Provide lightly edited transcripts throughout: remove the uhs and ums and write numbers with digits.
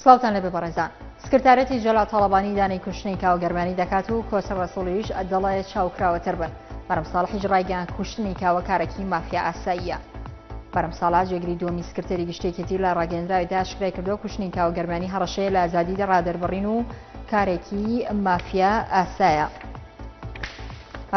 سڵاوتان لێبێ بەڕێزان. سکرتارێتی جەلال تاڵەبانی دانەی کوشتنی کاوە گەرمیانی دەکات و کۆسەر ڕەسوڵیش دەڵێ چاوکراوەتر بن. بەرەم ساڵحیش ڕایگەیاند کوشتنی کاوە کارێکی مافیا ئاساییە. بەرەم ساڵح جێگری دووەمی سکرتێری گشتی یەکێتی لە ڕاگەیەندراوێکدا ئاشکرای کردووە کوشتنی کاوە گەرمیانی هەڕەشەیە لە ئازادی ڕادەربڕین و کارێکی مافیا ئاسایە.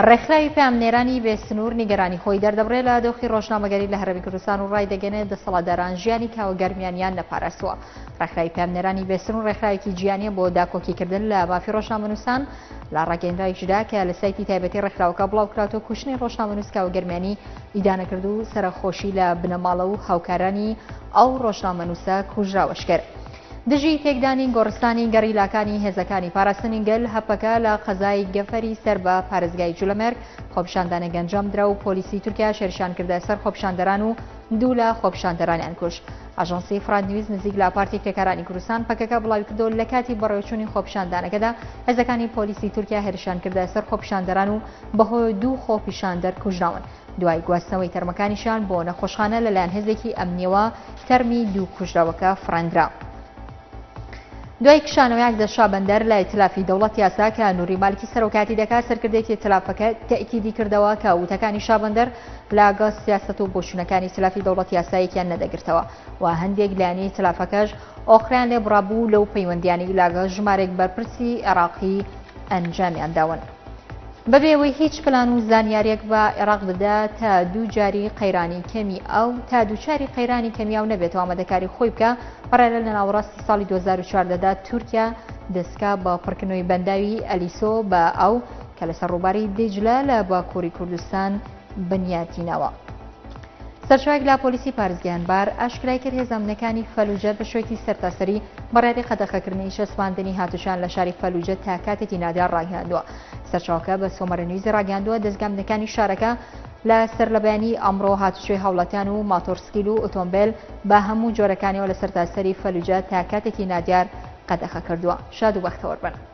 ڕێکخراوی پەیامنێرانی بێ سنوور نیگەرانی خۆی دەردەبڕێ لە دۆخی ڕۆژنامەگەری لە هەرێمی کوردستان و ڕایدەگەنێت دەسەڵاتداران ژیانی کاوە گەرمیانیان نەپاراستووە. ڕێکخراوی پەیامنێرانی بێ سنوور ڕێکخراوێکی جیهانیە بۆ داکۆکیکردن لە مافی ڕۆژنامەنووسان لە ڕاگەیەنراوێکیشدا کە لە سایتی تایبەتی ڕێکخراوەکە بڵاوکراوەتەوە کوشتنی ڕۆژنامەنووس کاوە گەرمیانی ئیدانە کرد و سەرەخۆشی لە بنەماڵە و هاوکارانی ئەو ڕۆژنامەنووسە کوژراوەش کرد. دژی تێکدانی گۆڕستانی گەریلاکانی هێزەکانی پاراستنی گەل، هەپەکە، لە قەزای گەفەری سەر بە پارێزگای جولەمێرگ خۆپیشاندانێک ئەنجامدرا و پۆلیسی تورکیاش هێرشیان کردە سەر خۆپیشاندەران و دوو لە خۆپیشاندەرانیان کوشت. ئاژانسی فرات نیوز نزیک لە پارتی کرێکارانی کوردستان پەکەکە بڵاویکردەوە لە کاتی بەڕێوەچوونی خۆپیشاندانەکەدا هێزەکانی پۆلیسی تورکیا هێرشیان کردە سەر خۆپیشاندەران و بەهۆی دوو خۆپیشاندەر کوژراون. دوای گواستنەوەی تەرمەکانیشیان بۆ نەخۆشخانە لەلایەن هێزێکی ئەمنیەوە تەرمی دوو کوژراوەکە فڕێندرا. دوای کشانەوەی عەزیز شابەندەر لە ئیتلافی دەوڵەت یاسا کە نوری مالکی سەرۆکایەتی دەکات سەرکردەیەکی ئیتلافەکە تەئکیدی کردەوە کە وتەکانی شابەندەر لەگەڵ سیاسەت و بۆچوونەکانی ئیتلافی دەوڵەت یاسا یەکیان نەدەگرتەوە و هەندێک لایەنی ئیتلافەکەش ئۆقرەیان لێ بڕابوو لەو پەیوەندیانەی لەگەڵ ژمارێک بەرپرسی عێراقی ئەنجامیان داون. بەبێ ئەوەی هیچ پلان و زانیاریەک بە عێراق بدا تا دوو جاری قەیرانی کەمی ئاو تا دووچاری قەیرانی کەمی ئاو نەبێتەوە ئامادەکاری خۆی بکە بڕیارە لە ناوەڕاستی ساڵی 2014 دا تورکیا دەستکا بە پڕکردنەوەی بەنداوی ئەلیسۆ بە ئاو کە لەسەر ڕووباری دیجلە لە باکووری کوردستان بنیاتی ناوە. سەرچاوەیەک لە پۆلیسی پارێزگای ئەنبار ئاشکرای کرد هێزە ئەمنیەکانی فەلوجە بە شێوەیەکی سەرتاسەری بڕیاری قەدەخەکردنی چەسپاندنی هاتوچۆیان لە شاری فەلوجە تا کاتێکی نادیار ڕاگەیاندووە. سەرچاوەکە بە سۆمەرە نیوزی ڕاگەیاندووە دەزگا ئەمنیەکانی شارەکە لە سەرلەبەیانی ئەمڕۆ هاتوچۆی هاوڵاتیان و ماتۆڕسکیل و ئۆتۆمبێل بە هەموو جۆرەکانیەوە لە سەرتاسەری فەلوجە تا کاتێکی نادیار قەدەخە کردووە. شاد و بەختەوەر بن.